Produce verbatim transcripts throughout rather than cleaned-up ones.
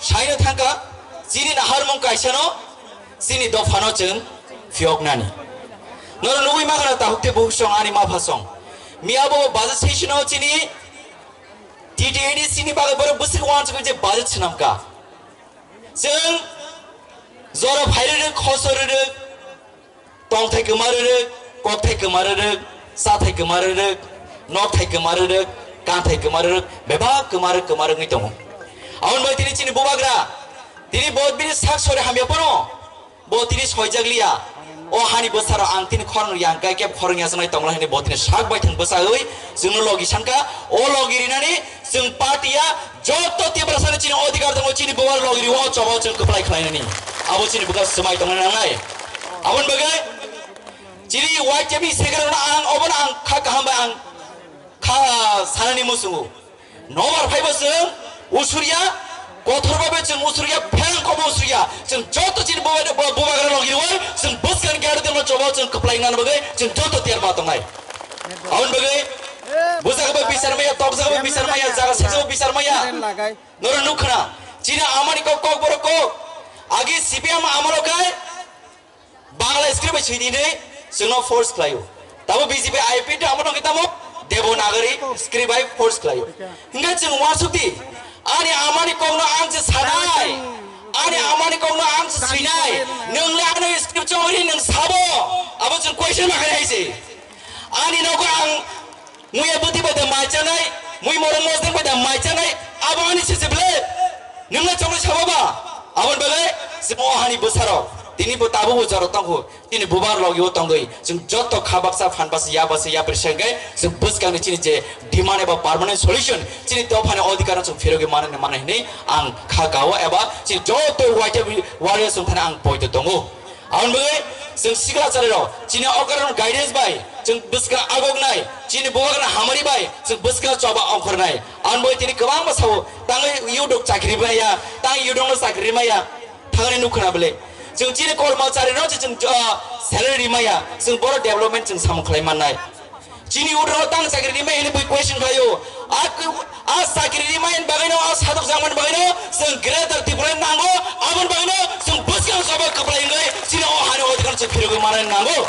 Saino thangkha, chini naharmung kaisano, chini dophano chwng phiyoknani. Noro nugwi makhano tahukte buhusong ani maphasong. Miyabo budget session-o chini T T A D C ni bagwi borok bwswk wansugwi je budget swnamkha. Chwng jora phairwrwk, khosorwrwk, tongthai kwma rwrwk, kokthai kwma rwrwk, chathai kwma rwrwk, nokthai kwma rwrwk, kanthai kwma rwrwk, bebak kwma rwrwk, kwma rwrwk wngwi tongo. Aboni bai tini chini bubagra, tini bo bini sak sori hamya phano, bo tini soijak liya. O hani bwsarok ang tini khorang yang kai keb khorang ya sanai tongla hini bo tini sak bai thang bwsawi chwngno logi sanka, o logi rinani chwng party ya joto Tiprasani chini odhikar tongo, chini bubar logi riwo o choba chwng kwplai khlainani. Abo chini buka swmai tongna nangnai. Aboni bagwi chini Y T F ni secretary no ang obono ang kha kaham bai ang kha sanani musungo. Nobar phaibo chwng usuriya, kothor babe chwng usuriya, pherang kobo usuriya. Chwng joto chini bubai, bu-, bubagra logi rwoi, chwng bwskang gari demo chobo chwng kwplai nang bagwi, chwng joto tiyar ma tongnai. Aboni bagwi, bujak bai bisar maya, tokjak bai bisar maya, jaga sajak bai bisar maya. Noro nukhna, chini amani kok, kok borok kok. Agi C P M amalo kai, Bangla script bai swi di hinwi chwngno force khlaio. Tamo B J P I P tamo nokhe tamo Devanagari script bai force khlaio. Hingkhe chwng uansukdi, ani amani kokno ang se sanai, ani amani kokno ang se swinai, nwng le ano script chongri nwng sabo, abo chwng question ma khainai se. Ani nogo ang muya bwtwi bai da mai chanai, mui morok mosdeng bai da mai chanai, abo ani se se ble. Nwng le chongri sabo ba? Aboni bagwi chwng o hani bwsarok, tini bo tabuk bo jorok tongkhu, chini bubar logi o tongwi, chwng joto kha baksa, phan baksa, ya baksa, ya pressure khe, chwng bwskangni chini je demand eba permanent solution, chini dophani odhikar no chwng phirogwi manani manai hinwi ang kha kao eba chini joto Y T F warriors wng thani ang poito tongo. Aboni bagwi chwng sikla chari rok chini okaron guidance bai chwng bwskang agok nai, chini bubagra hamari bai chwng bwskang choba ongkhor nai. Aboni bagwi tini kwbangma sao, tangwi yudok chakri maya, tang yudok no chakri maya, thangni nukhna bele. Chwng chini kormo chari rok chwng, ah, salary rimaya, chwng boro development chwng samung khlai mannai. Chini udro tang chakri rimai hini bui question khlaio. A, a chakri rimai bagwi no, a sadok jangman bagwi no, chwng greater Tripura nango, aboni bagwi no, chwng bwskang choba kwplai wngwi, chini o hani odhikar chwng phirogwi manani nango.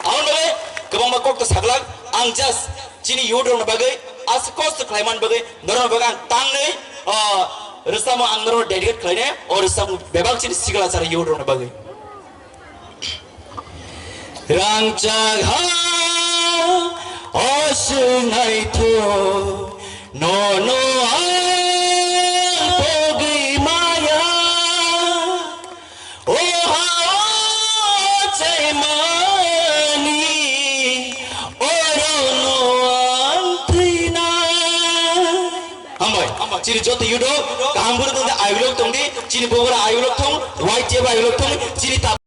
Aboni bagwi kwbangma kok to saglak, ang just chini youth rokni bagwi, as kosto khlaiman bagwi, norokni bagwi ang tangnwi, ah, rwchapmung ang norokno dedicate khlainai, o rwchapmung bebak chini sikla chara youth rokni bagwi. Rangchak ha, o swngnai thung, nono ang pogwi maya. O ha o chaimani, orono ang thwinai. Hambai, chini joto youth rok, kaham bwrwi tongdi, ayuk lok tongdi, chini bogora ayuk lok thung, Y T F ayuk lok thung, chini ta-